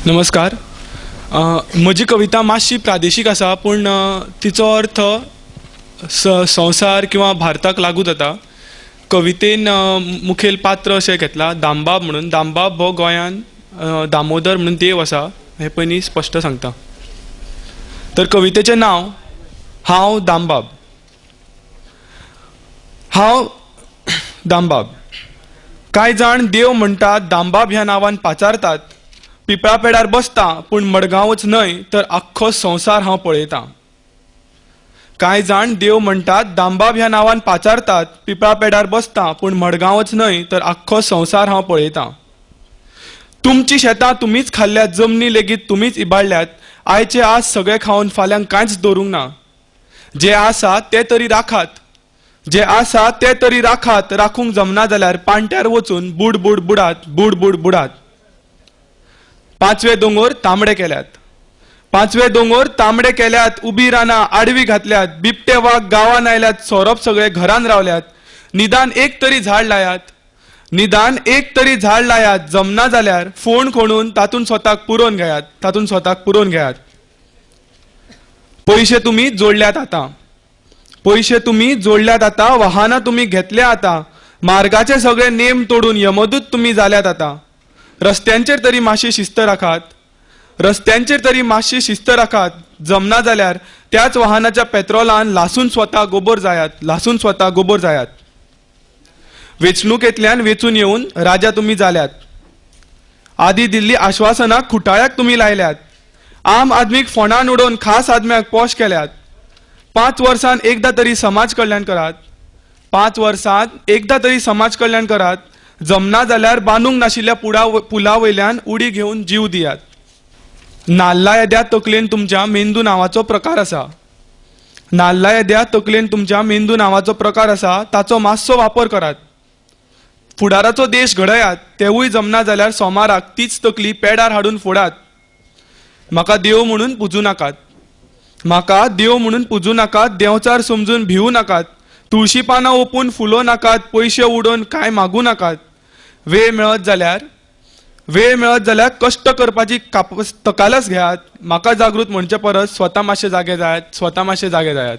नमस्कार. म्हजी कविता मातशी प्रादेशीक आसा, पूण तिचो अर्थ संवसार किंवा भारताक लागू जाता. कवितेन मुखेल पात्र अशें घेतलां दामबाब म्हणून. दामबाब हो गोंयान दामोदर म्हणून देव आसा हें पयलीं स्पश्ट सांगता. तर कवितेचें नांव हांव दामबाब. हांव दामबाब. कांय जाण देव म्हणटात, दामबाब ह्या नांवान पाचारतात. पिपळा पेडार बसता, पूण मडगांवच न्हय तर आख्खो संवसार हांव पळयतां. कांय जाण देव म्हणटात, दामबाब ह्या नांवान पाचारतात. पिपळा पेडार बसता, पूण मडगांवच न्हय तर आख्खो संवसार हांव पळयतां. तुमची शेतां तुमीच खाल्ल्यात, जमनी लेगीत तुमीच इबाडल्यात. आयचे आज सगळे खावन फाल्यांक कांयच दवरूंक ना. जे आसा ते तरी राखात, जे आसा ते तरी राखात. राखूंक जमना जाल्यार पाणट्यार वचून बुड बुड बुडात, बुड बुड बुडात. पांचवे दोंगोर तांबडे केल्यात, पांचवे दोंगोर तांबडे केल्यात. उबी रानां आडवी घातल्यात. बिबटे वाग गांवान आयल्यात, सोरोप सगळे घरान रावल्यात. निदान एक तरी झाड लायात, निदान एक तरी झाड लायात. जमना जाल्यार फोण खणून तातूंत स्वताक पुरोवन घेयात, तातूंत स्वताक पुरोवन घेयात. पयशे तुमी जोडल्यात आतां, पयशे तुमी जोडल्यात आतां. वाहनां तुमी घेतल्या आतां. मार्गाचे सगळे नेम तोडून यमदूत तुमी जाल्यात आतां. रस्त्यांचेर तरी मातशी शिस्त राखात, रस्त्यांचेर तरी मातशी शिस्त राखात. जमना जाल्यार त्याच वाहनाच्या पेट्रोलान लासून स्वता गोबोर जायात, लासून स्वता गोबोर जायात. वेंचणुकेंतल्यान वेंचून येवन राजा तुमी जाल्यात. आदी दिल्ली आश्वासनां खुटाळ्याक तुमी लायल्यात. आम आदमीक फोंडान उडोवन खास आदम्याक पोश केल्यात. 5 वर्सांत एकदां तरी समाज कल्याण करात, 5 वर्सांत एकदां तरी समाज कल्याण करात. जमना जाल्यार बांदूंक नाशिल्ल्या पुला वयल्यान उडी घेवन जीव दियात. नाल्ला येद्या तकलेन तुमच्या मेंदू नांवाचो प्रकार आसा, नाल्ला येद्या तकलेन तुमच्या मेंदू नांवाचो प्रकार आसा, ताचो मातसो वापर करात. फुडाराचो देश घडयात. तेवूय जमना जाल्यार सोमाराक तीच तकली पेडार हाडून फोडात. म्हाका देव म्हणून पुजू नाकात, म्हाका देव म्हणून पुजू नाकात. देंवचार समजून भिवू नाकात. तुळशी पानां ओपून फुलोवं नाकात. पयशे उडोवन कांय मागूं नाकात. वेळ मेळत जाल्यार, वेळ मेळत जाल्यार कश्ट करपाची तकालस घेयात. म्हाका जागृत म्हणचे परस स्वता मातशे जागे जायात, स्वता मातशे जागे जायात.